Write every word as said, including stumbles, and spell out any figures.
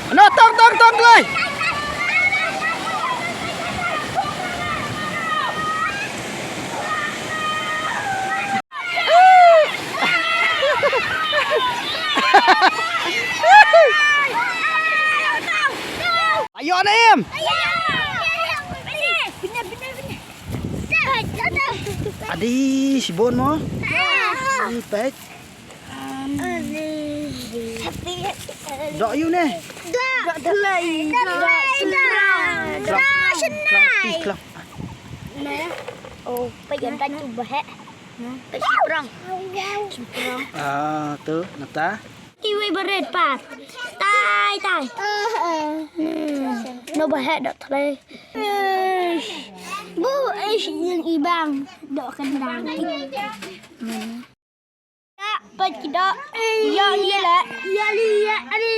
Ano, tong, tong, tong, Kloi. Ayo, Naim. Adi, shibun mo. Adi, peit. Dok ïu ne. Dok thlei, dok thlei, dok thlei. Klang, klang, klang. Oh, peit ïa ka tu bahek. Peit shi prong. Ah, tu, nata. Kiwi barit pat. Tai, tai. Hmm. No bahek dok thlei. Bu, eh, ïing ibang dok kendang. Hmm. Ya, peit ki dok. Ya, ni lah. Ya, ni, ya, ni.